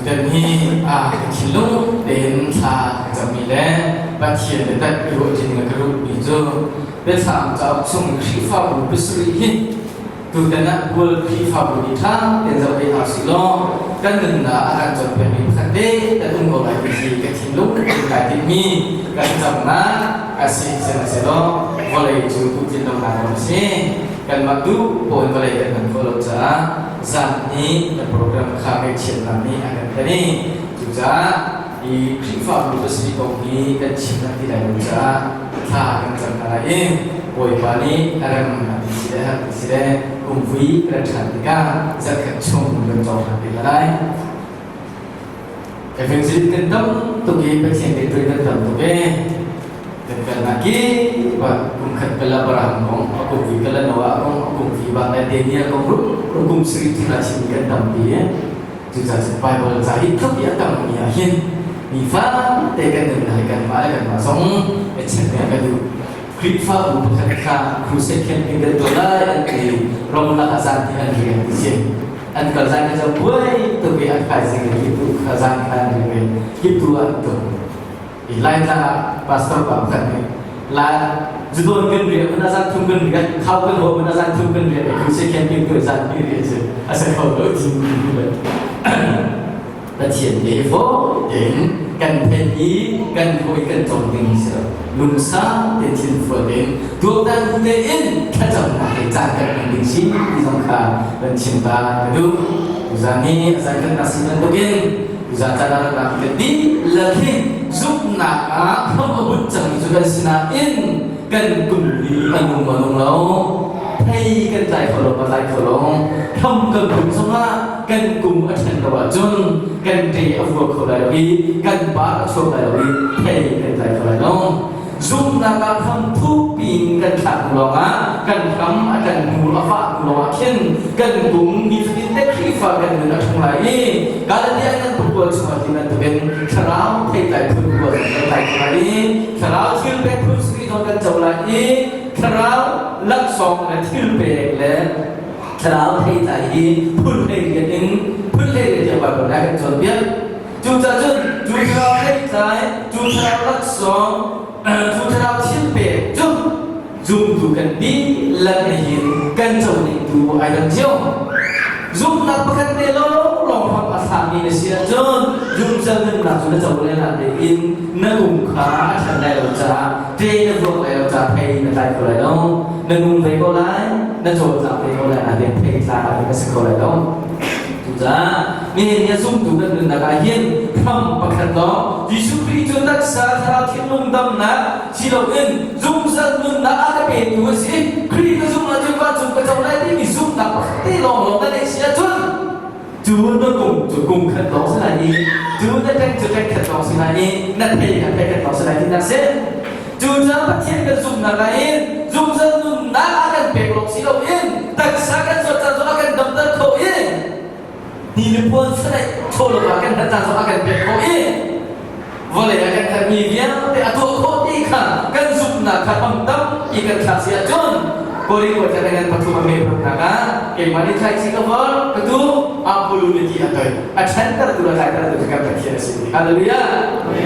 Tutan hi a ka thinlung tein thla ka cammi le Pathian biatak i ruah ding le ka ruahmi cu Biathlam cauk chung Khrihfabu pasarih hi tutan ah Bual Khrihfabu nih ṭha tein zoh ve hna usih law kan nunnak a kan cawnpiakmi pakhat te kan um ko lai ti hi ka thinlung tein kai tinhmi kan camnak a si. Sihmanhsehlaw vawlei cu duhtlin lonak ram a si. Kanmah duh pawn vawlei kan hman khawh lo caah zan nih kan program kha ngaihchiatnak nih a kan ken i cucaah i Khrihfabu pasarih kong hi kan chim ti lai lo caah thla kan cam hna lai i Bawipa nih a rem a ti si le a ti si le kum vui kan ṭhan tikah zarhkhat chung kan cawng ṭhan te lai. Evangelist kan tam tuk i Pathian rianṭuan kan tam tuk i kan kalnak kip ah kum khat kal Abraham kong, a kum vui kal Noah kong, a kum vui bak le Daniel kong rup kum sarih thum ah chimmi kan tampi i cucaah cun Bible ca hi tluk i a tammi ah hin nifa te kan nunnak le kanmah le kanmah zong i check ka duh. Khrihfabu pakhat kha crusade camping kan tuah lai an ti ramlak ah zan ti an rian ti si. An kal zan kha buai tuk i an thaizing in kiptu kha zan kha an rian i kiptu ah an tuk. I Laitlang ah pastor pa pakhat nih la zudon kan rian mana zan thum kan rian khau kan ho mana zan thum kan rian crusade camping tu zan ti rian si a sa kho lo ti Pathian he fawi tein kan theih i kan hawi kan cawm ding si lo. Lungsa te thinfual tein tuaktan bu tein thlacamnak he caan kan hman ding si ti zong kha kan chim ta ka duh. Tuzaan hi a zan khatnak si bantukin tuzaan caan ah rak kan dihlak hi zumhnak ah hram a bunh cangmi cu kan si nain kan kum hi a nung a nung lo. Thei kan tlai kho lo, ka tlai kho lo. Hram kan bunh zongah kan kum a ṭhen lo ahcun kan ṭe a vua kho lai lo i kan par a chuak lai lo i thei kan tlai kho lai lo. Zumhnak ah hram thuk piin kan thlak hnu lawngah kan hram a kan hnu a fah hnu lawngah khin kan kum nifatin te Khrihfa kan nun a ṭhang lai i Galatia kan pakual chungah ti bantukin thlarau theitlai phun kua zong kan tlai kho lai i thlarau thil pek phun sarih zong kan co lai i thlarau laksawng le thil pek le thlarau theitlai hi phun hlei rian in phun hlei rian tiah Baibal nih a kan cawnpiak. Cucaah cun cu thlarau theitlai, cu thlarau laksawng, cu thlarau thilpek cu zumtu kan dihlak nih hin kan co ning tu ai dang cio. Zumhnak pakhat te lawnglawng hram a thlami na si ahcun zumzal nunnak cu na co le na tein na kum kha a ṭhan lai lo caah ṭe na vuak lai lo caah thei na tlai kho lai lo. Na nung ve ko lai, na cawlcang ve ko lai, nain thei tla na si kho lai lo. Cucaah nihin ni a zumtu kan nunnak ah hin hram pakhat lawng Jesuh Khrih cu taksa thlarau thinlung damnak si loin zungzal nunnak a ka petu a si. Khrih ka zumh ahcun vancung ka co lai timi zumhnak pakhat te lawng lawng na neih si ahcun cu na kum cu kum khat lawng si lai i cu na ṭeng cu ṭeng khat lawng si lai i na thei kha thei khat lawng si lai tinak si. Cucaah Pathian kan zumhnak ah hin zungzal nunnak a kan pek lawng si loin taksa kan zawt caan zong a kan damter kho i ni le puan sanaih chawlawm ah kan hlat caan zong a kan pek kho i vawlei ah kan herhmi vialte a tuah khawh ti kha kan zumhnak kha hram tampi kan thlak si ahcun Korin kua thla ngan pathum a me nak ah keimah nih thlaici ka vor ka tu Apollo nih ti a toih a ṭhantertu le tlaitertu cu kan Pathian a si. Hallelujah.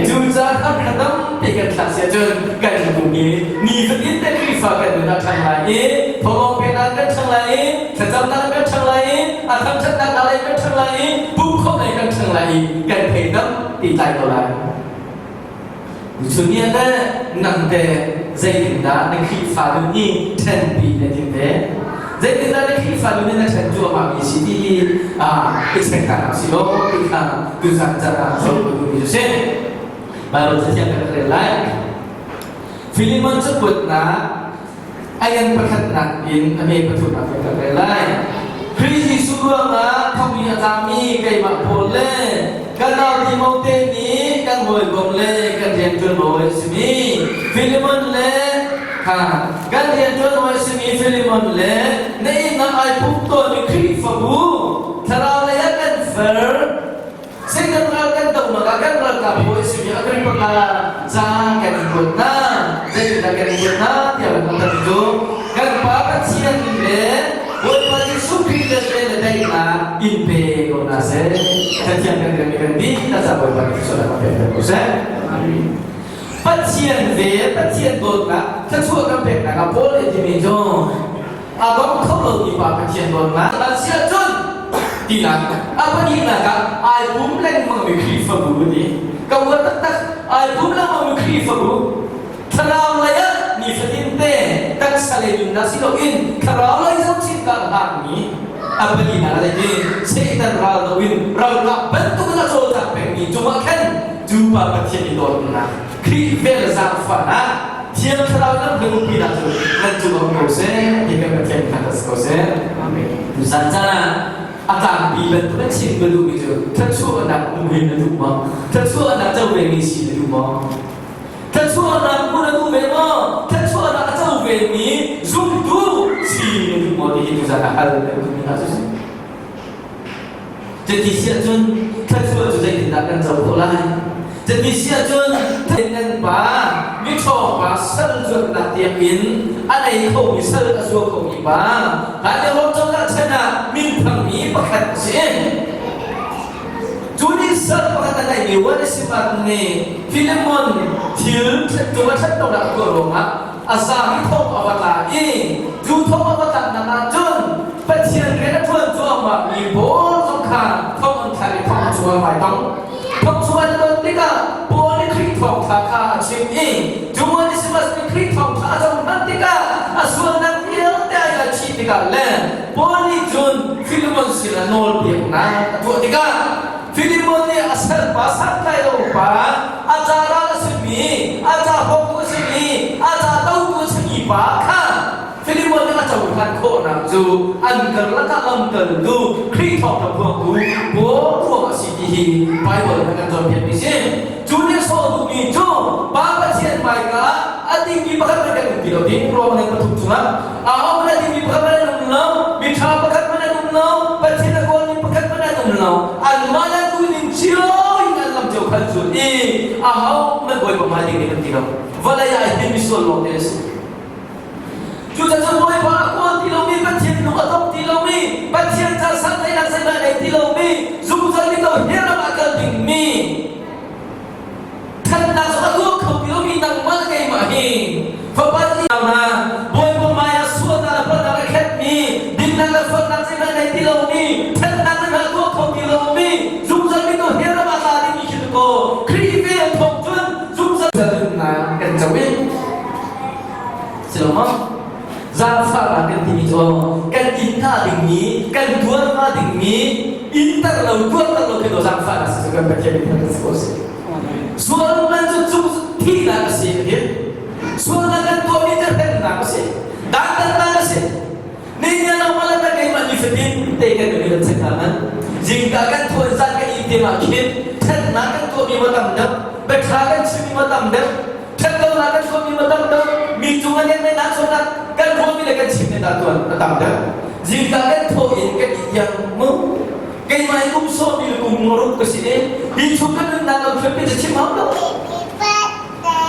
Cucaah kan kha tampi kan thlak si ahcun kan lung i nifatin te Khrihfa kan nun a ṭhang lai i thawngawng peknak kan ṭhang lai i thlacamnak kan ṭhang lai i a thangṭhatnak lei kan ṭhang lai i pumkhawmh lei kan ṭhang lai i kan thei tampi tlai ko lai. Chun te nang te zeitindah na Khrihfa nun hi ṭhenpi na tim ve? Zeitindah na Khrihfa nun hi na ṭhen cuahmah mi si ti hi i check ta hna si law ti kha tuzan can ah zoh ka duhmi cu si. Bible cathiang kan rel lai. Philemon cakuatnak ayan pakhatnak in a me pathumnak kan rel lai. Khrih Jesuh ruangah thongmi a tlami keimah Paul le kan nau Timote nih kan hawikom le kan rianṭuan bawi a simi Philemon le kha kan rianṭuan hawi a simi Philemon le na inn ah ai pum tawnmi Khrihfabu thlarau lei ah kan fer Satan ral kan dohnak ah kan ralkap hawi simi a kan paka ca kan i kuat hna. Zeitindah kan i kuat hna tiah kan kan cu kan Pa Pathian le Bawipa Jesuh Khrih le le daihnak. In pe ko hna seh. Cathiang kan rel kan dih na ca Bawipa nih thluachuahnak kan pek ko seh. Pathian ve Pathian dawtnak thluachuah kan peknak ah Paul nih a timi cu a dong kho lomi pa Pathian dawtnak an si ahcun tinak a pahnihnak ah ai pum lengmangmi Khrihfabu ti ka uar taktak ai pum lengmangmi Khrihfabu thlarau lei ah nifatin te taksa lei nunnak si loin thlarau lei zohchinh kan hngakmi a pahnihnak ah ti Satan ral loin ralkap bantuk in a cawlcang pengmi cungah khan cu pa Pathian i dawtnak Khrih vel zaangfahnak Thiang Thlarau lam le umpinak cu nan cung um ko seh ti kan Pathian kha si ko seh. Amen. Tuzan caan ah a tlangpi bantuk a chim ka duhmi cu thluachuahnak hmu hi na duh maw? Thluachuahnak co ve mi si na duh maw? Thluachuahnak hmu na duh ve maw? Thluachuahnak a co ve mi zumtu si na duh maw ti hi tuzan ah hal na duhmi hna cu si. Cuti si ahcun thluachuah cu zeitindah kan co khawh lai? Cuti si ahcun nan pa miṭhawng pa sal zuatnak tiangin a nei khomi sal a zua khomi pa hlan Rom cozah chan ah minthangmi pakhat a si. Cu nih sal pakhat a ngeihmi Onesimus nih Filemon thil cung a ṭhat lonak a tuah ruangah a zapi thong a va tla i cu thong a va tlaknak ah cun Pathian rian a ṭuan cuahmahmi pawl zong kha thong an thlak i thong chung an vai tong. Thong chung an ton tikah Paul nih Khrih thawngṭha kha a chim i cu Onesimus nih Khrih thawngṭha a cohlan tikah a sualnak vialte ai ngaihchih tikah le Paul nih cun Filemon sinah nawlpiaknak a tuah tikah Filemon nih a salpa santlai lo pa a ca ral a simi a ca hawktu a simi a ca totu a simi pa kha Filimon nih a cohlan khawhnak cu an karlak ah lamkaltu Khrih thawngṭha phuangtu Paul ruang a si ti hi Baibal nih a kan cawnpiakmi si. Cu nih sawh duhmi cu Pa Pathian hmaika ah a dingmi pakhat hmanh kan um ti lo ding Rom le pathum chungah a um a dingmi pakhat hmanh an um lo miṭha pakhat hmanh an um lo Pathian a kawlmi pakhat hmanh an um lo anmah le duhning cio in an lam cio khan zul i aho hmanh Bawipa hmai ding nih kan ti lo vawlei ah hin misual lawng te a si. Cucaah Bawipa a kawl ti lomi, Pathian lung a tong ti lomi, Pathian ca santlainak zeihmanh a ngei ti lomi, zungzal mito he ram ah kal dingmi, ṭhatnak zong a tuah kho ti lomi nangmah le keimah hi fapa hna Bawipa hmai ah sualnak le palhnak a khenhmi, dinnak le sualnak zeihmanh a ngei ti lomi, ṭhatnak zeihmanh a tuah kho ti lomi, zungzal mito he ram ah tla dingmi khi kaw Khrih vel thawng cun zungzal nunnak kan co i Si lo maw? Zaangfahnak kan timi cu kan in hnga dingmi, kan tuar hnga dingmi, inter lo, tuarter lo khi zaangfahnak si cu kan Pathian nih kan si ko si. Sual man cu cung thihnak a si a Sualnak kan tuahmi cu hremnak a si. Dantatnak a si. Nihin lo mala kan keimah nifatin te kan nun kan chek hna man. Zingka kan thuan zan kan i te ah khin ṭhatnak kan tuahmi ma tam deuh, biaṭha kan chimmi ma tam deuh, ṭhatlonak kan tuahmi ma tam deuh, mi cung ah nenmai nahchuahnak kan ruahmi le kan chimmi dah tuan a tam deuh. Zingka kan thawh in kan i tiang mu. Keimah in kum sawmi le kum ngoruk ka si i hi chung kan nunnak lam hrimpi cu chim hau lo.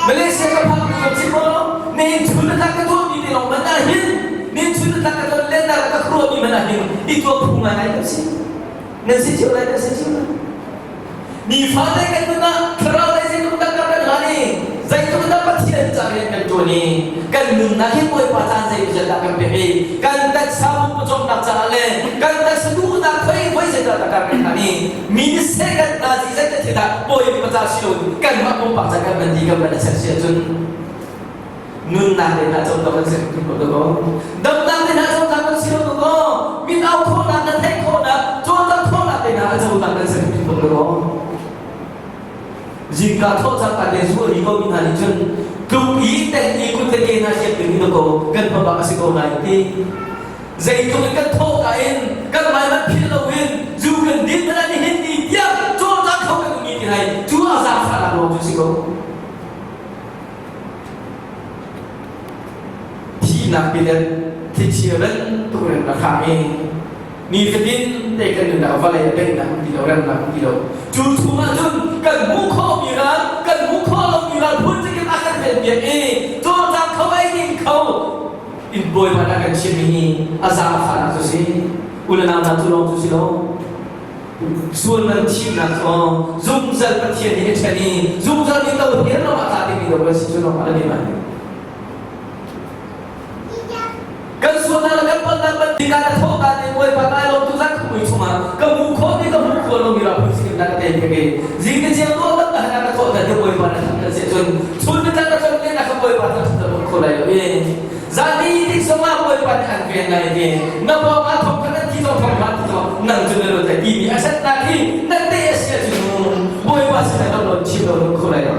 Malaysia ka phak mi ka chim lo nihin chun na ka tuah mi te lawng man ah hin nihin chun na ka ton len na ka khuruah mi man ah hin i tuah phu ngai ngai kan si nan si cio lai nan si cio lai Nifate kan nun ah thlarau lei zeitluk dah kan hlan i zeitluk dah Pathian ca rian kan ṭuan i kan nunnak hi Bawipa caan zeimawzat dah kan pek i kan taksa pumcawmnak caah le kan taksa duhnak khoi voi zeidah dah kan hlan i mi nih seh kan hna zi zei thil dah Bawipa ca si loin kanmah pumpak ca kan van ti kan van a ser si ahcun nunnak le hna co kan si ko ko damnak le hna co kan si ko ko mit au khawhnak na theih khawhnak cawlcang khawhnak te hna a conak kan si ko ko zingka thawh cang ka te zu ri ko mi hna nih cun tluk i teng i kut le ke hna siap ding ko kan hmabak a si ko lai ti zeitluk in kan thawh ka in kan mai man phil lo in zu kan din mana ni hin ni tiang cawlcang kho kan mi ti hai cu a zaangfahnak lawng cu si ko Thihnak bilet thlichia bantuk in a kham i nifatin te kan nunnak vawlei a daihnak um ti lo remnak um ti lo cu chung ah cun kan hmuh khawhmi ral kan hmuh khawh lomi ral phun zakip a kan ven piak i cawlcang kho ei ding kho in bawipa na kan chimmi hi a zaangfahnak cu si u le nau hna cu lawng cu si lo. Sual man thihnak cu zungzal Pathian nih a ṭhen i zungzal ni to hel lo ah tla dingmi lo kan si cu lo a lem Kan sualnak le kan palhnak bantuk ah na thawh ta te Bawipa kai lawm tu zan khumui chungah ka hmu khawh mi ka hmu khawh lo mi ra phun sikim na ka te ke ke zing te chiang tuah tak na ka thawh ta te Bawipa na tham kan se cun chun ni tla ka chon le na ka Bawipa na tham ta kho lai lo e zan ni tik songah Bawipa nih an ven lai te na pawng ah thong khat an thi zong thong khat thi zong nang cu na lo tai ti mi a satnak hi na te a sia cu Bawipa sin ah lo chim lo kho lai lo.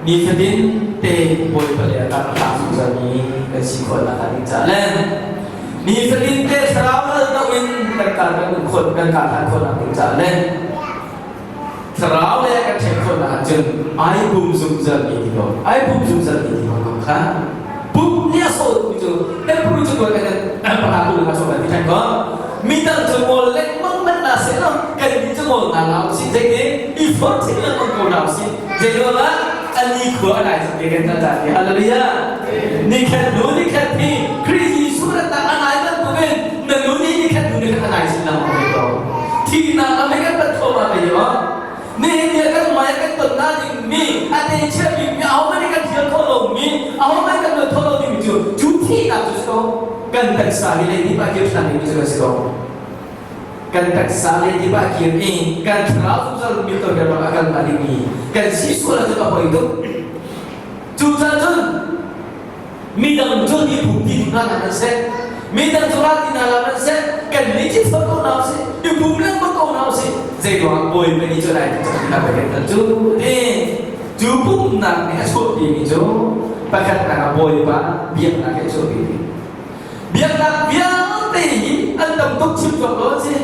Nifatin te Bawipa le a rak a hlang zungzalmi kan si khawh nakhnga ding caah le nifatin te thlarau ral do in kan kal kan um khawh kan kal than khawh nak ding caah le thlarau le kan ṭhen khawh nak ahcun ai pum zungzalmi ti ko ai pum zungzalmi ti ko ko kha pum nih a sawh tu cu Hebrew cu kan kan panga tu ka sawh ti than ko midang cu ngol lengmang man na se no kan ni cu ngol na lau si zei te i for thing lengmang ko lau si zei lo la ani khua anai te kan ta ta hallelujah ni khat nu ni khat hi Christ Jesuh na ta anai bantukin na nu ni ni khat nu ni khat anai sin lang ko thi na ame kan pat tho ma te yo Nihin ni kan hmai kan ton na ding mi a te chia bik mi ahohmanh nih kan thial kho lo mi ahohmanh kan luat kho lo ding mi cu cu thihnak cu si ko. Kan taksa hi leidip ah kir ṭhan ding mi cu kan si ko. Kan taksa leidip ah kir i kan thlarau zungzal mi to ram ah kal na ding mi kan si sual ahcun a poi tuk. Cucaah cun midang cu hi phung ti hna nan seh midang cu ral ti hna la nan seh kan nih ci fak ko hna usih i pum lengmang ko hna usih zei ruangah bawipa nih cu lai ti hna kan cu ti cu pumnak nih a chuahpi mi cu pakhatnak ah bawipa biaknak he a chuahpi mi biaknak vialte hi an tam tuk chim cawk lo a si.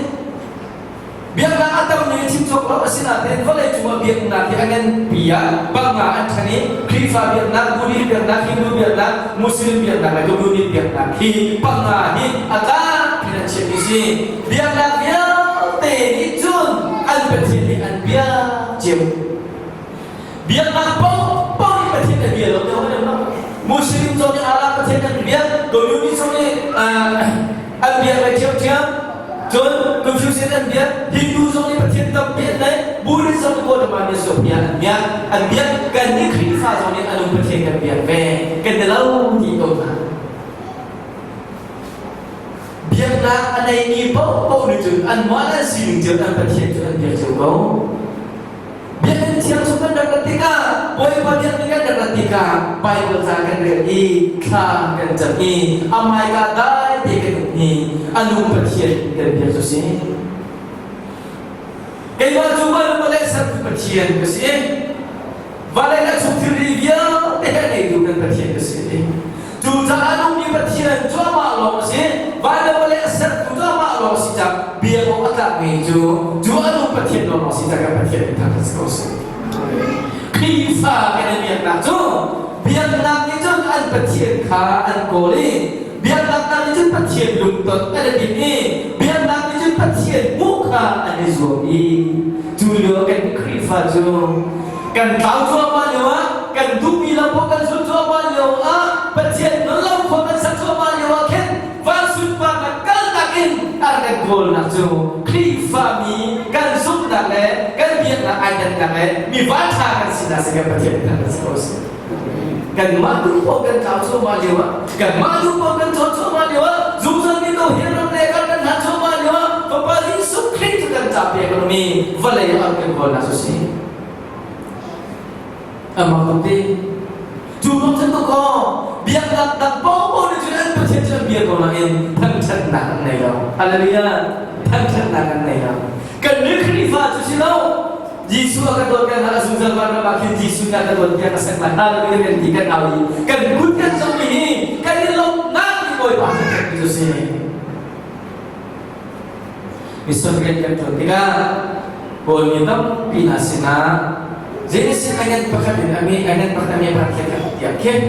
Biaknak a tammi chim cawk lo asinain vawlei cungah biaknak hi a nganpi ah panga an ṭhen i Khrihfa biaknak, Buddhist biaknak, Hindu biaknak, Muslim biaknak le Communist biaknak hi panga hi a tlangpi in an chiahmi si. Biaknak vialte nih cun an Pathian nih an biak cio. Biaknak paohpaoh nih Pathian a bia lo deuh an lo. Muslim zong nih Allah Pathian an biak, Communist zong nih an biak ve ṭhiamṭhiam. Cun Confucian an biak, Hindu zong nih Pathian tampi an nei, Buddhist zong nih Gautama nih Sophia an biak, an biak. Kan nih Khrihfa zong nih anung Pathian kan biak ve. Kan i lo ti ko hna. Biaknak a neimi paohpaoh nih cun anmah le an sining cio an Pathian cu an biak cio ko. Biakinn thiang chung kan rak rat tikah Bawipa biakinn kan rak rat tikah Baibal ca kan rel i thla kan cam i a hmaika dai te kan um i a nung Pathian kan biak cu si. Keimah cu van le sertu Pathian ka si. Vale le chung thilri vialte a ngeitu kan Pathian ka si. Cucaah nungmi Pathian cu amah lawng a si. Van le vawlei a sertu cu amah lawng a si caah biak awk a tlakmi cu cu a nung Pathian lawng a si caah kan Pathian min thangṭhat si ko seh. Khrihfa kan i biaknak cu biaknak nih cun an Pathian kha an kawl i biaknak nih cun Pathian lungton an i tim i biaknak nih cun Pathian hmuh kha an i zuam i cu lio kan Khrihfa cu kan tlau cuahmah lio ah kan duhmi lam paoh kan zulh cuahmah lio ah Pathian non lo khua kan sak cuahmah lio ah khin van sunparnak kalnak in a kan kawlnak cu Khrihfami kan zumhnak le kan biaknak ai dannak le mi vanṭha kan sinak si kan Pathian kan si ko si. Kanmah duh paoh kan tlau cuahmah lio ah kanmah duh paoh kan cawn cuahmah lio ah zungzal mi ko hi ram le kal kan hlan cuahmah lio ah Fapa Jesuh Khrih cu kan ca pek lomi vawlei ah kan kawlnak cu si. Amah tuk ti. Cu bang cun tuk kaw biaknak dang paohpaoh nih cun an Pathian cu an bia ko nain thangṭhatnak an nei lo. Hallelujah! Thangṭhatnak an nei lo. Kan nih Khrihfa cu si lo. Jesuh a kan dawt kan a zungzal van ram ah khin Jesuh nih a kan dawt tiah ka sak lai. Hallelujah kan ti kan au i kan kut kan zong hi kan i lawmhnak ni Bawipa thangṭhat cu si. Mission rian kan ṭuan tikah Kawlmi tampi hna sinah zeitin angan pakhat in ami angan pakhat ami pakhat khat tiah khin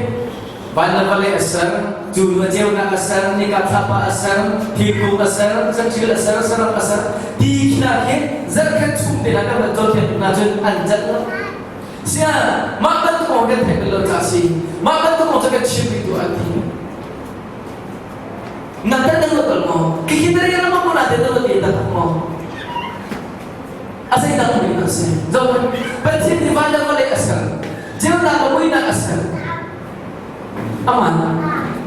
van le vawlei a ser cu a ceunak a ser nika thlapa a ser thingkung a ser saṭil a ser saram a ser ti khina khin zarkhat chung te kan rat cawnpiak hna cun an cat lo sia mah bantuk kan theih lo ca si mah bantuk kan chim tu an ti. Nang tan na ruat bal maw? Khi na rian ma ko na te na ruat te tak maw? A zei dang mi na si. Zo Pathian nih van le vawlei a ser. Ceunak le muihnak a ser. Aman.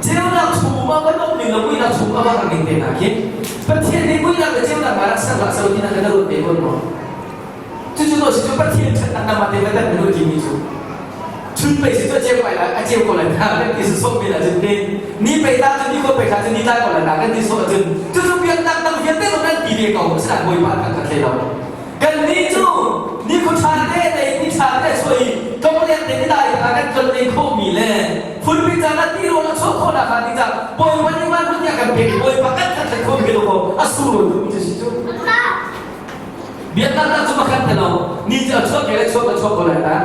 Ceunak chung um ah bantuk ning le muihnak chung a bak ning te hna khi Pathian nih muihnak le ceunak ma rak ser lah so ti na kan ruat te tawn maw? Cucu no si cu Pathian ṭhatnak nama te na kan ruat mi cu. Chun pei si cu a ceu lai a ceu ko lai na kan ti sawm men ahcun te ni pei ta cu ni ko pei kha cu ni tlai ko lai na kan ti sawh ahcun cucu biaknak dang vialte zong nan ti ve ko asinain Bawipa kan khat hlei lo. Kan nih cu ni khua ṭha te tei ni ṭha te chuah i tlongleng te ni dai kha kan tlon len khawhmi le phunpi caan ah tirawl a chuah khawhnak kha ti cang Bawipa nih van hun tiah kan pek i Bawipa kan khat hlei khawhmi lo ko a sunglawi tukmi cu si cu. Biaknak tak cu pakhat te lo ni cu a chuak ke le chuak a chuak ko lai ta.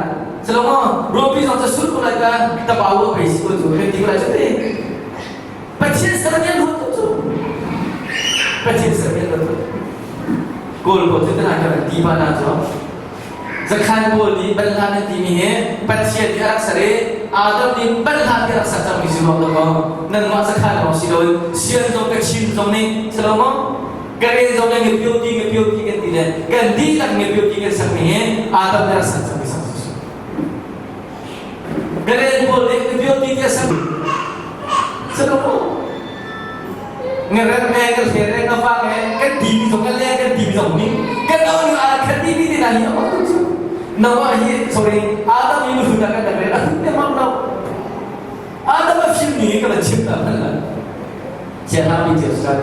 Salomo ruapi zong cu sur ko lai ta tabau a pei si ko cu kan ti ko lai cu ti. Pathian sermian ruat tu cu Pathian sermian ruat tu Kawl pawl cu tana kan ti pa na cu Zakhan pawl nih banhla nan timi hi Pathian nih a rak ser i Adam nih banhla ti rak ser cangmi si ruang dawkaw nanmah zakhan lawng si loin sian zong ka chin zong nih si lo maw ka ren zong nih ngapio ti ngapio ti kan ti le kan dihlak ngapio ti kan sakmi hi Adam nih a rak ser cangmi sak si ka ren pawl nih ngapio ti ti a sak si lo maw Ngaret nge kan hler nge ka fa nge kan ti mi zong kan le kan ti mi zong nih kan no nu a khat ti mi ti na hi a bak tu Noah hi sorry Adam hi nu na kan re a ne mam no Adam a fim ni ka la chim ta hman la chia ha mi chia sa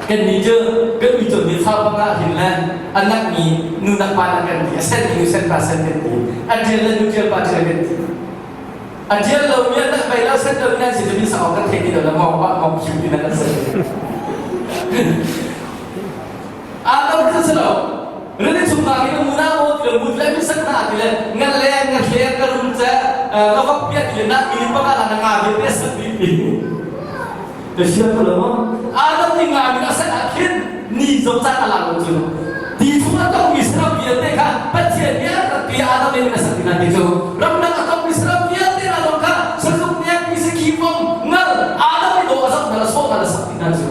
kan ni cu kan mi cu ni fa panga hin le anak mi nu nak pa na kan ti a sen nu sen pa sen kan ti a tial le nu tial pa tial kan ti A ṭial lomi an dah bai lo set lo nan si cu min sak awk kan thei ti lo le mawng pah mawng khiu ti nan si. Adam cu si lo. Rili chung nak in mu na maw ti lo mu ti le min sak na ti le ngan le nga hle ka rum ce ka vok pia ti le na mi pa ka na nga ve te sak ti ti. Ka sia ko lo mo. Adam ni nga min a sak ah khin ni zong ca ka la lo cu. Ti chung a tong mi saram vialte kha Pathian nih a rak ti Adam nih a sak ti na ti cu. Ramdang a tong mi saram vialte na zong kha sazuk niak mi sakhi fong ngal Adam nih dawh a zoh hna la sawh hna la sak ti na cu.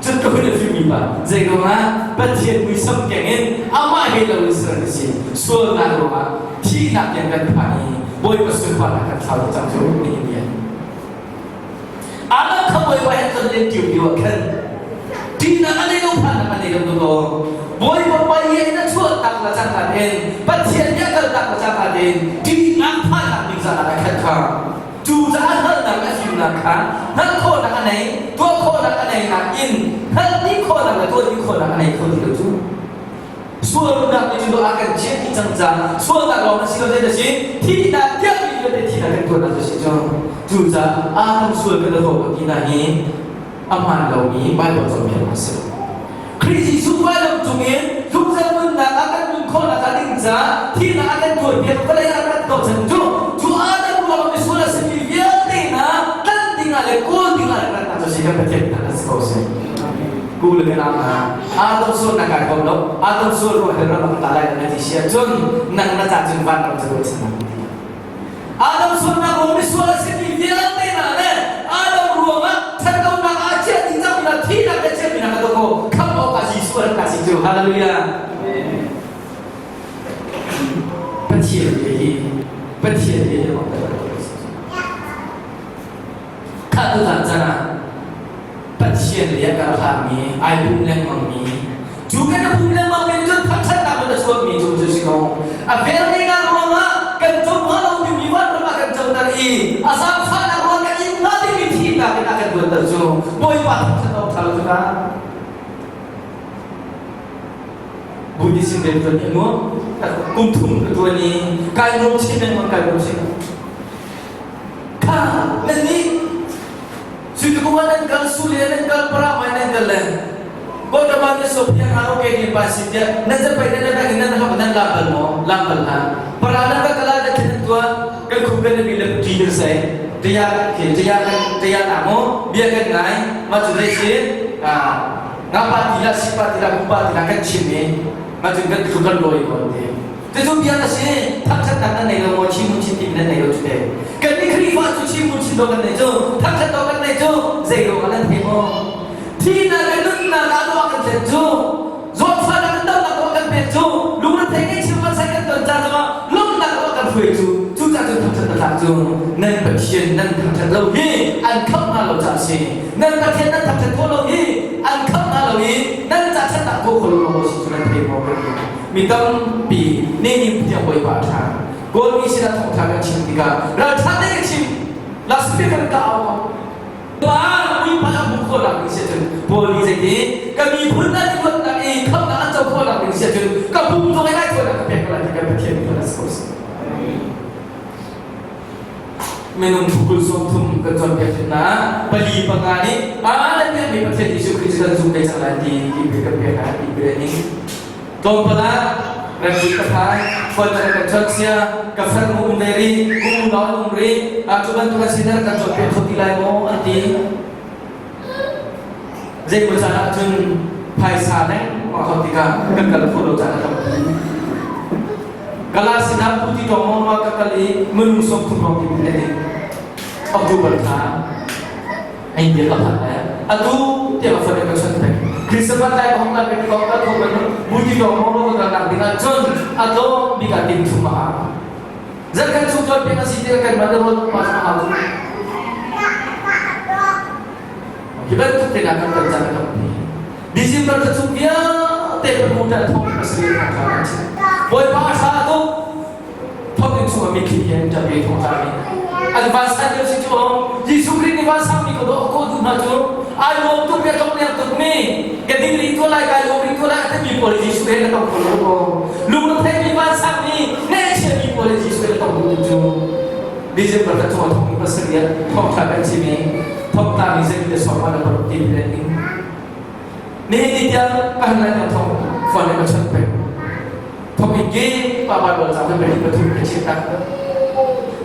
Cun ka hun a fim mi pa zei ruangah Pathian muisam keng in amah he lo in ser ka si. Sualnak ruangah thihnak tiang kan phan i Bawipa sunparnak kan thlau cang cu nihin ni ah. Adam kha Bawipa he ton len ṭio lio ah khan ṭihnak a nei lo phannak a nei lo dawkaw Bawipa pai in a chuah tak la cangka tein Pathian nih a kal tak la cangka tein ṭihnak phannak ding caah a khat kha cu caah hngalhnak a fimnak kha hngalh khawhnak a nei tuah khawhnak a nei nakin hngalh dih khawhnak le tuah dih khawhnak a nei kho ti lo cu Sualnak nih cun a kan chiah dih cang caah sualnak lawng a si lo zei si thihnak tiang mi vialte thihnak kan tuahnak cu si cu cucaah Adam sual kan rawk a ti na hi a hmaan lomi Bible cawnpiaknak a si. Khrih Jesuh vailam cungin zungzal nunnak ah kan nun khawhnak a ding caah thihnak a kan tuarpiak vawlei ah kan tochan cu cu Adam ruangah misual a simi vialte hna tlanh dingah le kawl dingah le ratnak cu si kan Pathian hna a si ko si. Ku le ka nau hna Adam sual na kai ko lo Adam sual ruah he ram ka lai na ti sia cun nang na ca cun van ram cu ruah chan Adam sualnak ruang misual a simi vialte hna le Adam ruangah ṭhatlonak ah chiah ding cangmi hna thihnak le chiahmi hna ka ko khamh awkah Jesuh a rak si cu hallelujah Pathian te hi Pathian te hi Kha tuzan caan ah Pathian lei ah kar hlangmi, ai pum lengmangmi, cu kan i pum lengmangmi cun thangṭhatnak in a chuakmi cu cu si ko. A velngeihnak ruangah kan co hnga lo dingmi vanram ah kan coter i a zaangfahnak ruang kan in hnga dingmi thihnak in a kan luatter cu Bawipa thangṭhat awk ṭha lo cu ta. Buddhist in rian ṭuan i a nuam. Kum thum ka ṭuan i kai nuam chin lengmang, kai nuam chin. Kha nan nih Suitukum ah nan kal Sule nan kal Paramai nan kal le Kawtama ne Sophia nga ke ni pa si tiah nan zapai nan nan in nan hap nan lam bal maw lam bal hna para nan ka kala da khin tua kan khum kan mi le ti nan sai tiya ke tiya kan tiya na mo bia kan ngai ma chu dai si a nga pa ti la si pa ti la ku pa ti la kan chim ni ma chu kan thu kan loi ko te Cucu bia na si, thangṭhatnak nan nei lo maw, chim u chim timi nan nei lo cu te. Kan nih Khrihfa cu chim u chim lo kan nei cu, thangṭhat lo kan nei cu, Zei ruangah nan thei maw? Thihnak le nunnak ah ruah kan thlen cu, zawtfahnak le damnak ruah kan pek cu, lungrethei ngaihchia vansan kan ton ca zongah lawmhnak ruah kan hruai cu, cucaah cun thangṭhat na tlak cu nan Pathian nan thangṭhat lo hi an khamh hna lo caah a si. Nan Pathian nan thangṭhat khawh lo hi an khamh hna lo i nan ca ṭhatnak tuah khawh lo ruangah a si cu nan thei maw kan ti. Mi tampi nih ni tiang Bawipa a ṭha. Kawlmi sinah thawngṭha kan chim tikah ralṭha tein ka chim. Loudspeaker ka au. Pa miphun a hmuh khawhnak ding si ahcun Paul nih zeiti ka miphun an i luatnak i khamhnak an co khawhnak ding si ahcun ka pum zong i raithawinak ka pek ko lai ti kan Pathian miphun a si ko si. Minung phukul 30 kan cawnpiak hna pali panga nih a nan biakmi Pathian Jesuh Khrih cu kan zum ve cang lai ti ti kan pek hna ti pe ning Tlawmpal ah ramri ka phan, phone na kan chawnh sia, ka farnu um ve rih, ka unau an um rih, ah cu bantuk an sin kan cawnpiak kho ti lai maw an ti. Zeimaw caan ah cun phaisa lengmang hau tikah kan kal khawh lo caan a tampi. Kala sinah Puti tawng maw ka kal i minung 30 lawng ti min October thla Hei bia ka phan lai. Atu tiang a phone ka chawnh peng. Christmas lai ka hong lai peng ko ka tho kan muti ko mo ro ka nak ding ah cun a tlawm bik ah ting thum a hau. Zan kan chung tuan peng a si ti kan man ron pa a hau. Hi bantuk te kan kan chan kan pi. December ka chung vialte kan mu ta thong ka sri kha kha kan chim. Bawipa tha tuk thawnginn chungah mitthli he an ṭap i thawngṭha nih an vansan lio si cu Jesuh Khrih nih vansangmi ka dawh ko duh hna cu ai lawm tuk le tlongleng tuk mi ka ding rih tuah lai kai lawm rih tuah lai a timi pawl Jesuh he na tong kho lo ko lungretheimi vansangmi ngaihchiami pawl Jesuh he na tong duh cu December ka chungah thong pasarih thawngṭha kan chim i thawngtla mi zei te sawm na paruk ti le ning nihin ni tiang ka han lai thong phone ka chawnh peng Thok in ke pa Bible ca kan pahnih pathum ka chim tak.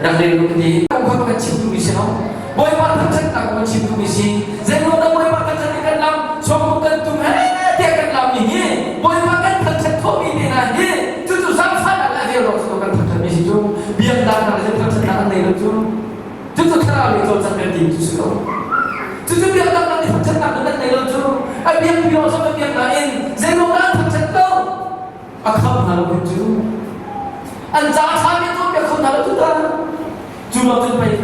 Rak rel lu ti. Kong kha kan chim duhmi si no. Bawipa thangṭhatnak kong kan chim duhmi si. Zeiruang dah Bawipa thangṭhat in kan lam sawmruk kan tum he tiah kan lam mi hi Bawipa kan thangṭhat khawhmi te hna hi cucu zaangfahnak le vel ruang cu kan thangṭhatmi si cu biaknak hna le thangṭhatnak an nei lo cu cucu thlarau lei cawlcangh kan ti cu si lo. Cucu biaknak nih thangṭhatnak nan nei lo cu a biakpi lawng zong kan biak nain zeiruang dah an thangṭhat lo? A khamh hna lo hin cu an ca ṭha mi tuahpiak kho hna lo cu ta. Cu lo cun pei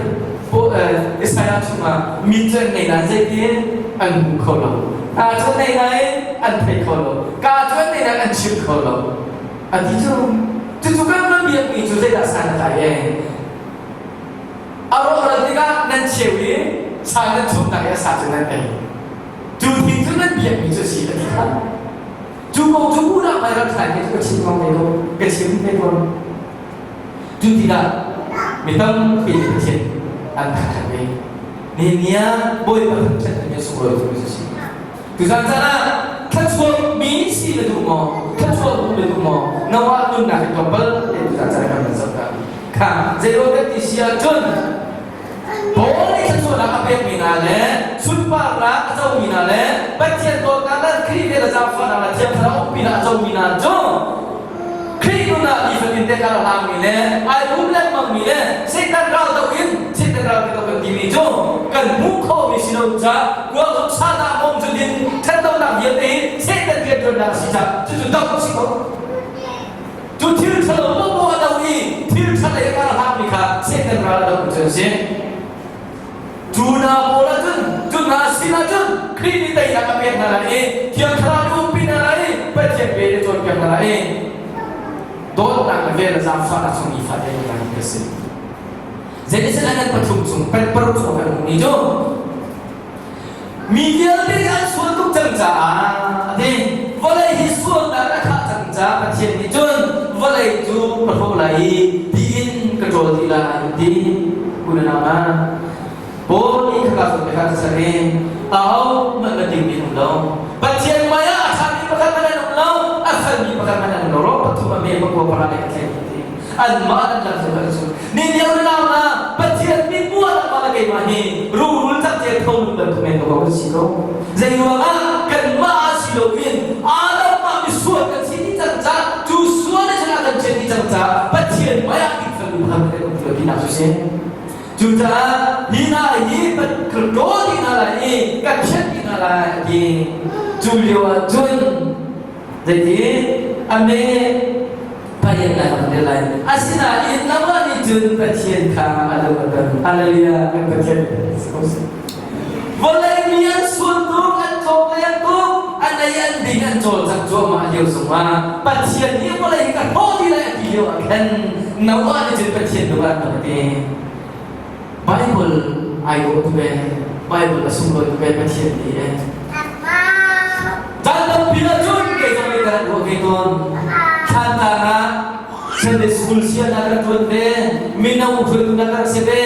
Isaiah chungah mi cu an ngei nain zeitin an hmu kho lo, hna cu an nei nain an thei kho lo, kaa cu an nei nain an chim kho lo a ti cu. Cucu kan van biakmi cu zeidah san a tlai e? A rawhral tikah nan cheu i sa nan chumnak i a sa cu nan ei. Cu thing cu nan biakmi cu a si a ti kha. Cu kong cu unau mai ram thlai cu ka chim ko ve ko, ka chim ve ko. Cu tikah mi tampi nih Pathian an thangṭhat ve. Nihin ni ah Bawipa thangṭhat mi a sunglawi tukmi cu si. Tuzan caan ah thluachuak mi si na duh maw? Thluachuak duh na duh maw? Noah nunnak hi tlawmpal te tuzan caan ah kan van zoh ta. Kha zeiruang kan ti si ahcun Paul nih thluachuahnak a pekmi hna le sunparnak a comi hna le Pathian dawtnak le Khrih vel a zaangfahnak le Thiang Thlarau umpinak a comi hna cu Khrih nun ah nifatin te kar a hlangmi le ai rum lengmangmi le Satan ral doh in Satan ral kan doh kan timi cu kan hmuh khawhmi si lo caah kuakzuk sanah mong cu din ṭhatlonak vialte hi Satan rianṭuannak a si caah cucu doh a si ko. Cu thil ṭhalo poahpoah a do i thil ṭha lei a kar hlangmi kha Satan ral a doh cu an si. Cu hna pawl ah cun, cu hna sin ah cun Khrih nih teinak a pek hna lai i Thiang Thlarau nih umpi hna lai i Pathian bia in a cawnpiak hna lai i dawtnak le vel le zaangfahnak chung nifate in kan ka si. Zeitin an pathum chung paruk chung kan ummi cu Mi vialte nih an sual tuk cang caah a ti. Vawlei hi sualnak a khah cang caah Pathian nih cun vawlei cu ka hrawh lai i tiin ka ṭawl dih lai a ti. Unau hna, Paul nih khaka zawn te kha a i ahohmanh na dingmi an um lo. Pathian hmaiah a ṭhami pakhat hmanh an um lo, a felmi pakhat hmanh an um lo. Rom pathum a me pakua pahra le ka thleng ti. Anmah an lang cu kan su. Ni lio na nau na Pathian min mual ah mah keimah hi rungrul cakcel tho lu bantuk men ko kan si ko. Zei ruangah kanmah ah si loin Adam mah misual kan si ti cang ca cu sual le cun a kan ṭhen ti cang ca Pathian hmai ah dingfel mi pakhat kan um ti lo tinak cu si. Cucaah hi hna hi ka ṭawl dih hna lai i ka phiat dih hna lai a ti. Cu lio ah cun zeiti a me Pathian lai kan rel lai. Asinain nangmah nih cun Pathian kha a lung a ton. Hallelujah! Kan Pathian si ko seh. Vawlei mi an sual tuk, an tlawm le an tuk, an ei an ding an cawlcangh cuahmah lio zongah Pathian nih vawlei hi ka hlawh dih lai a ti lio ah khan Noah nih cun Pathian lung ah a ti. Bible ai dawh tuk ee. Bible a sunglawi tuk ee Pathian nih ee. Caan tampi ah cun kei zong nih ka rak ruah ve tawn. Thlantlang ah Sunday school sian ah kan ṭuan ve, mino hruaitu na kan si ve,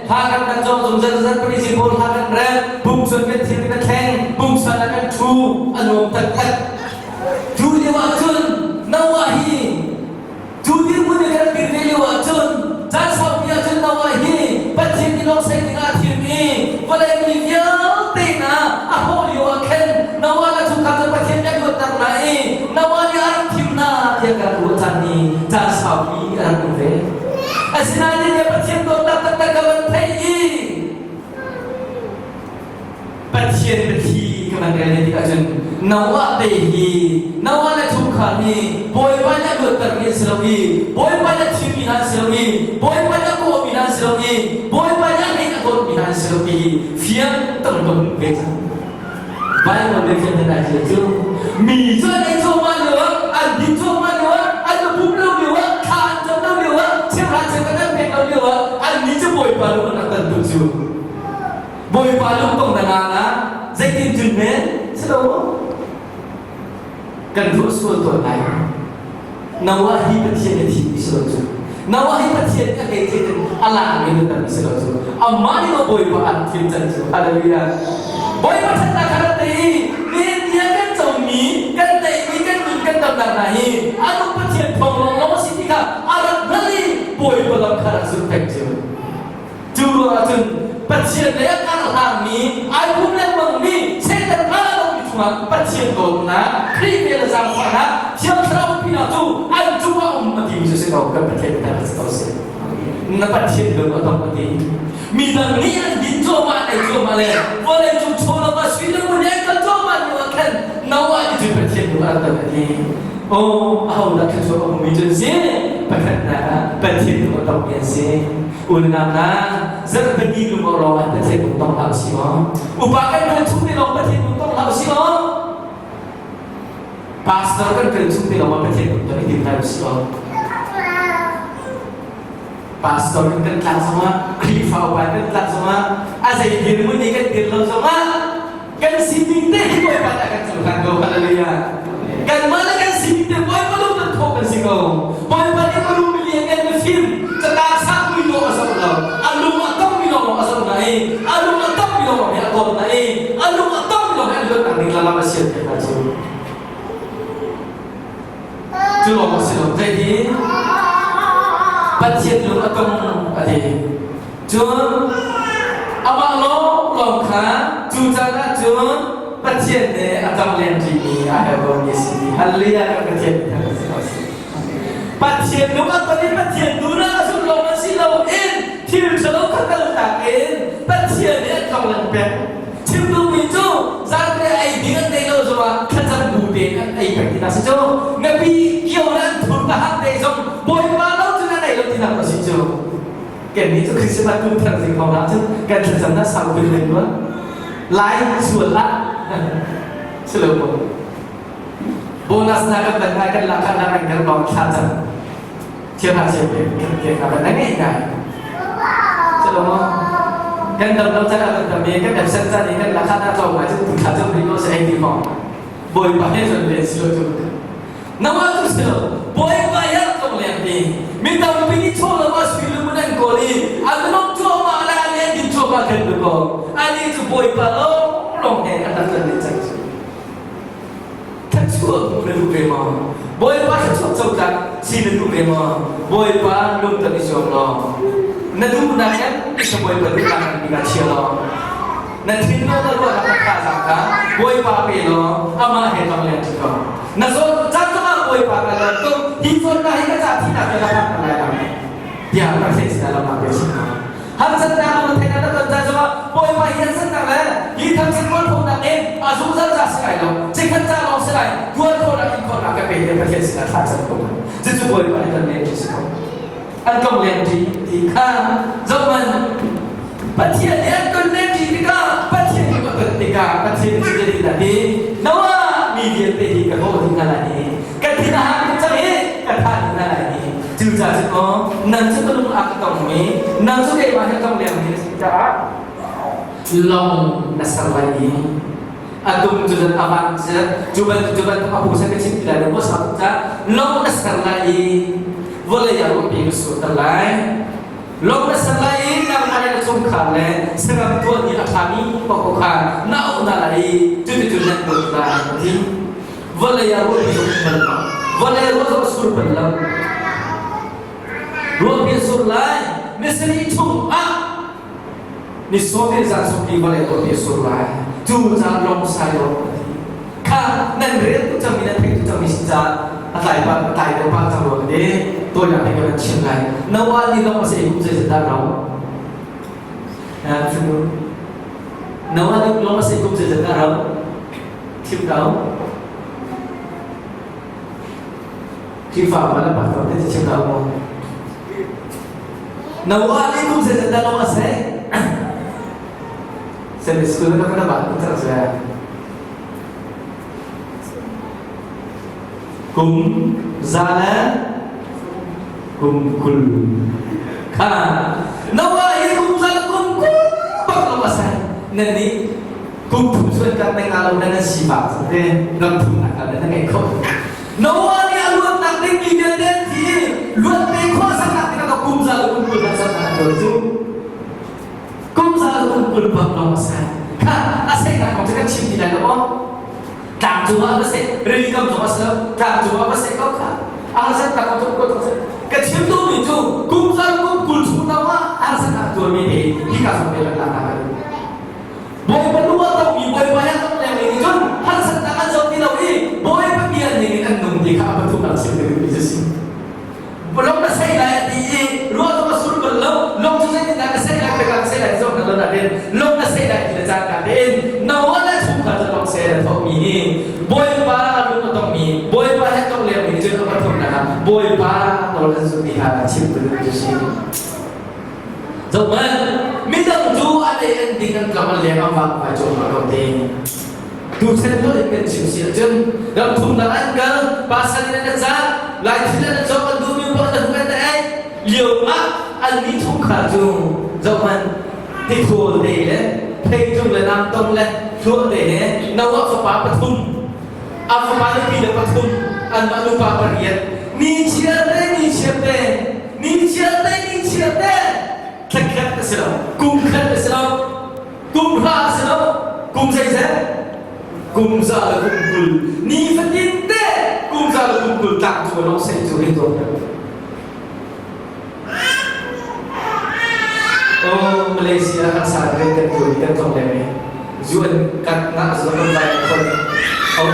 hla kan kan cawng zungzal zan parisi pawl hla kan rel, pumsun kan thil kan thleng, pumsan ah kan ṭhu, a nuam taktak. Cu lio ah cun Noah hi Cu dirhmun in kan dir ve lio ahcun caan saupi ahcun Noah hi Pathian nih lawng seh dingah a thim i vawlei mi vialte hna a hawh lio ah khan Noah le chungkhar cu Pathian nih a luatter hna i Noah nih a rak thim hna tiah kan ruah caan ni caan saupi a rak um ve. Asinain nih Pathian dawtnak taktak ka van theih i Pathian biathli ka van rel tikah cun Noah te hi Noah le chungkhar nih Bawipa nih a luattermi an si lo i Bawipa nih a thimmi hna an si lo i Bawipa nih a kawhmi hna an si lo i Bawipa nih a hlein a dawtmi hna an si lo ti hi fiang tak in ka hmuh ve cang. Bible nih fiang tein ai ṭial cu mi cu an ei cuahmah lio ah an din cuahmah lio ah an i pum lo lio ah thla an cam lo lio ah cheuhra cheukhat an pek lo lio ah annih cu Bawipa lung an rak tan tu cu Bawipa lungtong na ngang ah zeitin cun men si lo kan ruah sual tawn lai. Noah hi Pathian a thim si lo cu. Noah hi Pathian a hei in a lak mi na tam si lo cu. Amah nih maw Bawipa an thim can cu. Hallelujah. Bawipa thatnak kha rak tei i nihin ni ah kan comi, kan neihmi, kan nun kan damnak hna hi anu Pathian thawng lawnglawng a si ti kha a rak hngalh i Bawipa lam kha rak zulh peng cu. Cu ruangah cun Pathian lei a karhlangmi, ai pum lengmangmi Satan hna lomi cungah Pathian dawtnak, Khrih vel a zaangfahnak, Thiang Thlarau pinak cu an cungah um a timi cu si ko. Kan Pathian kan si ko si. Na Pathian lung a tong a ti. Mi dang nih an din cuahmah, an ei cuahmah le vawlei cung chawlawm ah sui le ngun an kal cuahmah lio ah khan Noah nih cun Pathian lung a rak ton a ti. Oh, ahodah thluachuah a hmumi cu an si? Pakhatnak ah Pathian lung a tongmi an si. Unau hna, zarhpini lung awk lawng ah Pathian lung tong hlah usih aw. Upa kan kal chung te lawng Pathian lung tong hlah usih aw. Pastor kan kal chung te lawng ah Pathian lung ton i tim hlah usih aw. Pastor kan kan tlak zongah, Khrihfa upa kan tlak zongah, a zei dirhmun nih kan dir lo zongah, kan sining te hi Bawipa nih a kan cohlan ko. Hallelujah. Kanmah le kan sining te Bawipa lung kan thawh kan si ko. Bawipa nih ka lung milian kan mifim catang sang mui lawng a zoh lo. A lung a tongmi lawng a zoh na i a lung a tongmi lawng hi a dawt na i a lung a tongmi lawng hi an luatnak ding lam a sian piak hna cu. Cu lawng a si lo. Zeitin Pathian lung a tong a ti. Cun amah lawnglawng kha cu caan ah cun Pathian nih a tong len rihmi a herh lomi a si. Hallelujah kan Pathian nih a si ko si. Pathian lung a ton i Pathian duhnak a zumh lawng si loin thil ṭhalo kha kaltak in Pathian nih a tong len pek. Chim duhmi cu zanriah ei ding an neih lo zongah thlacam bu tein an ei peng tinak si cu. Ngapi kio le an thur ka hak te zong Bawipa lo cun an ei lo tinak a si cu. Kannih cu Christmas kum thar zing hrawng ah cun kan thlacamnak sau bil len rua. Lai sual lah. Si lo maw? Bonus na kan ban ngai kan lak kan kan kan bang thla cam. Thiam ha siam ke kan ke ka ban ngai ngai. Si lo maw? Kan dam lo chan kan dam i kan absent chan i kan lakha na tlawm ngai cun thla cam ri ko se ei ti hawng. Bawipa he cun len si lo cu. Nangmah cu si lo, Bawipa hi a rak tlung leng ti. Mi tampi nih chawlawm ah sui lung in an kawl i an lawmh cuahmah le an en din cuahmah khin lu ko. Anih cu Bawipa lawnglawng he an rak tlun ding cang cu. Thluachuah hmuh na duh ve maw? Bawipa thluachuah cotlak si na duh ve maw? Bawipa lungton i zuam law na duhnak in ka Bawipa duhnak in bik ah chia law na thinlung na ruahnak na thazaang kha Bawipa pe law amah he tong leng ko. Na zawn caan zongah Bawipa ka lawm tuk hi zawn na hi ka ca thihnak ke ka phak lai lo tiah Pathian sinah lamnak pe chin hna. Harsatnak na theihnak na ton caan zongah Bawipa hi harsatnak le hi thangchiat mualphonak in a zungzal ca si lai lo, cikhat ca lawng si lai, tuar khawhnak in khawhnak ka pe tiah Pathian sinah thla cam ko. Cucu Bawipa nih kan leng si ko. An tong leng ṭi ti kha zohhmanh. Pathian nih an ton leng ṭi tikah Pathian nih a ton tikah Pathian cu zeitindah ti Noah mi vialte hi ka hlawh dih hna lai i ka thin a hang tuk cang i ka thah dih hna lai i cucaah cun aw nang cu ka lung a ka tongmi nang cu keimah he tong lengmi na si caah lawng na ser lai i a tum cu zan a van cu bantuk cu bantuk a pu sa ka chim ti lai lo maw sa ca lawng na ser lai i vawlei ah ruahpi na surter lai lawng na ser lai i nangmah le na chungkhar le saram tuahmi a ṭhami paoh kha na auh hna lai i cuticun nan tuah lai a ti. Vawlei ah ruahpi zong um bal lo. Vawlei ah ruah zong a sur bal lo. Ruahpi a sur lai. Ni sarih chung ah ni sawm zan sawmli vawlei ruahpi a sur lai. Cu caan lawng sai lo a ti. Kha nan rel tuk cangmi nan theih tuk cangmi si caah a tlai pa a tlai deuh pah cang rua ka ti. Tawinak te ka van chim lai. Noah nih lawng a si kum zeizat dah rau? Noah nih lawng a si kum zeizat dah rau? Thim ko. Khrihfa upa le pastor te chim ko mu. Noah nih kum zeizat dah lawng a si? Sunday school na kan ba cang se. Kum za le kum 20. Kha Noah hi kum za le kum 20 bak lawng a si. Nan nih kum thum chuan kan na nga lo na nan sifak te ram thumnak kal na ngei kho Noah nih a luatnak ding mi vialte an thi luat ve khawh saknak tikah kum za le kum 20 kan saknak a cu kum za le kum 20 bak lawng a sai kha a sehnak kong cu kan chim ti lai lo maw tlang cungah va seh rili kam zong a si lo tlang cungah va seh ko kha a harsatnak kong cu ko ka chim duhmi cu kum za le kum 20 chung lawngah harsatnak tuarmi te hi ka zong te lak lak Bawipa lung a tongmi Bawipa he a tong lengmi nih cun harsatnak an zoh ti lo i Bawipa bia ning in an nung ti kha a pathumnak chim ka duhmi cu si. Lung na sei lai a ti i ruah zong a sur bal lo, lung cu zeitindah ka sei lai, ka ka sei lai ti zong na lo nain lung na sei lai ti le cangka tein Noah le chungkhar cu lawng sei a thawkmi hi Bawipa lung a tongmi Bawipa he tong lengmi nih cun a pathumnak ah Bawipa nawl an zulh ti kha chim ka duhmi cu si. Zohhmanh, midang cu an ei an ding an tlong an leng an vak vai cuahmah ko te. Tuchan lo in kan chim si ahcun ram thumnak an kal, pasal in an cah, lai thil an cawk an duhmi paoh an hung an ei lio ah an mi chungkhar cu zohhmanh tithawl te le theitlung le namtong le hluah te he Noah fapa pathum a fapa nupi le pathum anmah nupa pariat ni chiar te ni chiar te ni chiar te ni chiar te thla khat a si lo kum khat a si lo kum hra a si lo kum zeizat kum za le kum 20 ni fatin te kum za le kum 20 tlang cu lawng sei cu hin tuah Oh, Malaysia kan sa kan kan tu kan tong le me zuan kan nga zo kan bai khon au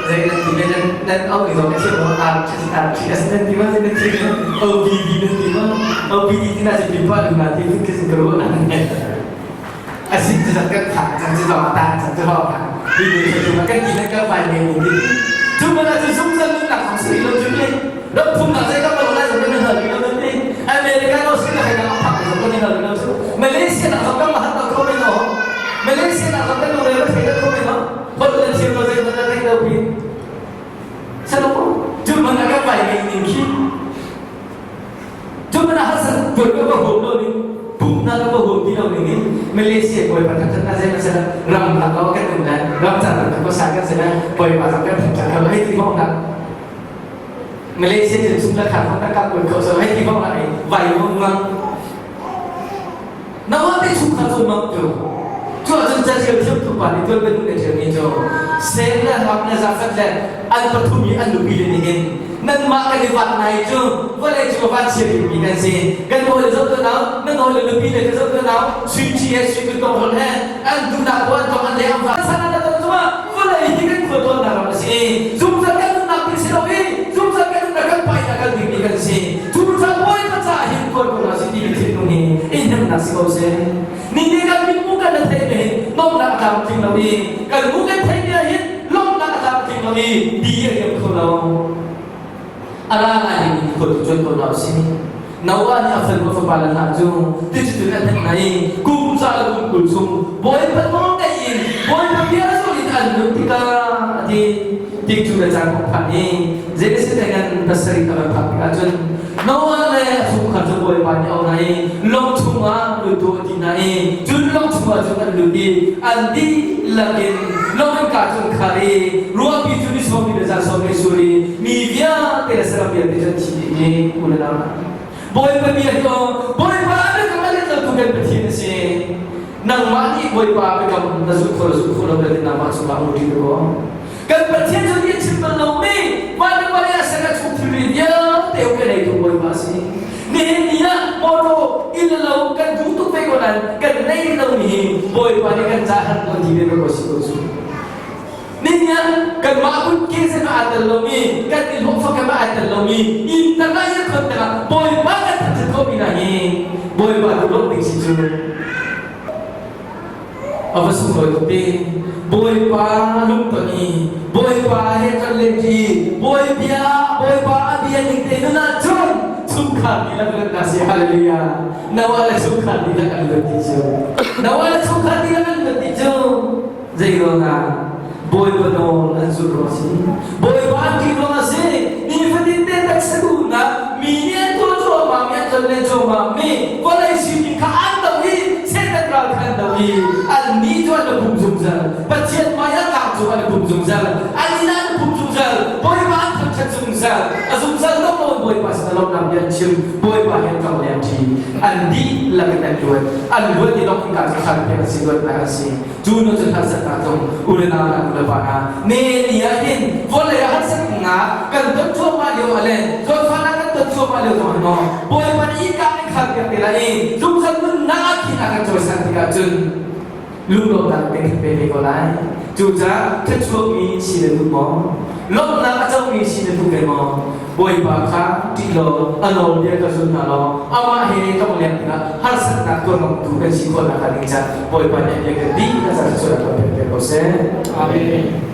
zai nan ti nan nan au ni zo ka thiam mo R R T S nan ti ma nan ti O B D nan ti ma O B D ti na si pi pa lu na ti fi kisin karo an asin ti zat kan tha chan chi zo ta chan chi ho ka ti ni chu ma kan ti na ka bai ne ni ti chu ma na chu sum zan nak khong si lo chu ni ram thum nak zai ka lo lai zo kan hal lo nan ti America no si na kai na phak zo kan hal lo chu Malaysia na zo kan ma hat ko me no Malaysia na zo kan no le thei ko me no hol le thiam lo zai na thei lo pi salo chu ma na ka bai ni ning khi Cu man ah harsat tuan ka va huam lo ning pumhnak ka va huam ti lo ning in Malaysia bawipa thangthat na zei sila ram lak lo kan um lai ram cang kan ko sa kan sila bawipa zong kan thangthat kho hei ti bong nak Malaysia cu chung la kha thong ka kun kho so hei ti bong nak ei vai mong mang na wa te chung kha cu mang tu cu ahcun caṭial thiam tu pa nih tuan kan duh le ṭialmi cu Sem le Ham le Jafeth le an pathum i an nupi le nih hin nanmah kan i vat nai cu vawlei cu a vanchia bikmi kan si kan hawi le zoh tu nau nan hawi le nupi le ka zoh tu nau sui ṭhi he sui kutdong hol he an duhnak ko an tong an le an va sana na ton cungah vawlei hi kan khual tawnnak ram a si zungzal kan nunnak ding si lo i zungzal kan nunnak kan paihnak kan dingmi kan si cu ca bawipa caah hin tuan ko hna si timi thinlung hi i hnemhnak si ko. ko seh. Ni kan mitmu kan na theih hin lawmhnak a tlamtling lo i kan mu kan theih mi ah hin lawmhnak a tlamtling lo i di a liam kho lo. A ra ngai ding mi khua tu cuan ko hna usih. Noah nih a fanu a fapa le hna cu ticun a hnek hna i kum za le kum 20 chung Bawipa nawl ngaih in Bawipa bia zulh in an nun tikah a ti. Tik cu le caan kong phan i Genesis ngan pasarih a van phak tikah cun Noah le a chungkhar cu Bawipa nih a auh hna i lawng chungah lut u a ti hna i cun lawng chungah cun an lut i an dihlak in lawng in kaa cu an khar i ruahpi cu ni sawm le zan sawm le sur i mi vialte le saram vialte cu an thi dih i u le nau Bawipa bia hi aw Bawipa a biakam a let lotu kan Pathian a si. Nangmah nih Bawipa biakam na zulh kho lo zulh kho lo le nangmah cungah um ṭi ko. Kan Pathian cu nih a chim bal lomi van le vawlei a ser a chung thilri vialte um kan eitu Bawipa a si. Nihin ni ah mawṭaw inn le lo kan duh tuk ve ko nain kan nei lomi hi Bawipa nih kan caah han tuan ti ve ko si ko cu. Nihin ah kanmah kutke zong aa tel lomi, kan i hlawhfak kam ah aa tel lomi, inn tangah i khon tangah Bawipa kan thangṭhat khawhmi hna hi Bawipa tu lawmh ding si cu. A va sunglawi tuk ti. Bawipa lungton i Bawipa he kan lenṭi Bawibia Bawipa a bia ning te nun ahcun chungkhar dihlak luatnak si. Hallelujah. Noah le chungkhar dihlak an luat ti cu. Noah le chungkhar dihlak an luat ti cu. Zei ruangah Bawipa nawl an zulh ruang a si. Bawipa an ṭih ruang a si. Nifatin te taksa duhnak mi nih an tuah cuahmah mi an tonlen cuahmah mi vawlei sining kha an doh i Satan ral kha an doh i annih cu an i pum zungzal. Pathian hmai ah tlang cung an i pum zungzal. An inn ah an i pum zungzal. Bawipa an thangṭhat zungzal. A zungzal dong loin Bawipa sin a lawmhnak bia an chim. Bawipa he an tlong le an ṭhi. An dihlak in an luat. An luat i lawng innka cu khan pek an si, luatnak an si. Cu nu cu harsatnak zong u le nau hna nu le pa hna ne ni ah hin vawlei ah harsatnak kan ton cuahmah lio ah le zawtfahnak kan ton cuahmah lio zong ah maw Bawipa nih innka kan khar piak te lai i zungzal nunnak ah khin a kan cawisan tikah cun lunglawmhnak kan kan pe ve ko lai. Cucaah thluachuakmi si na duh maw? Lawmhnak a comi si na duh ve maw? Bawipa kha ṭih law a nawlbia ka zul hna law amah he tlongleng dingah harsatnak tuarngtu kan si khawh nakhnga ding caah Bawipa nih a bia kan dih a ca thluachuah kan pek ko seh. Amen.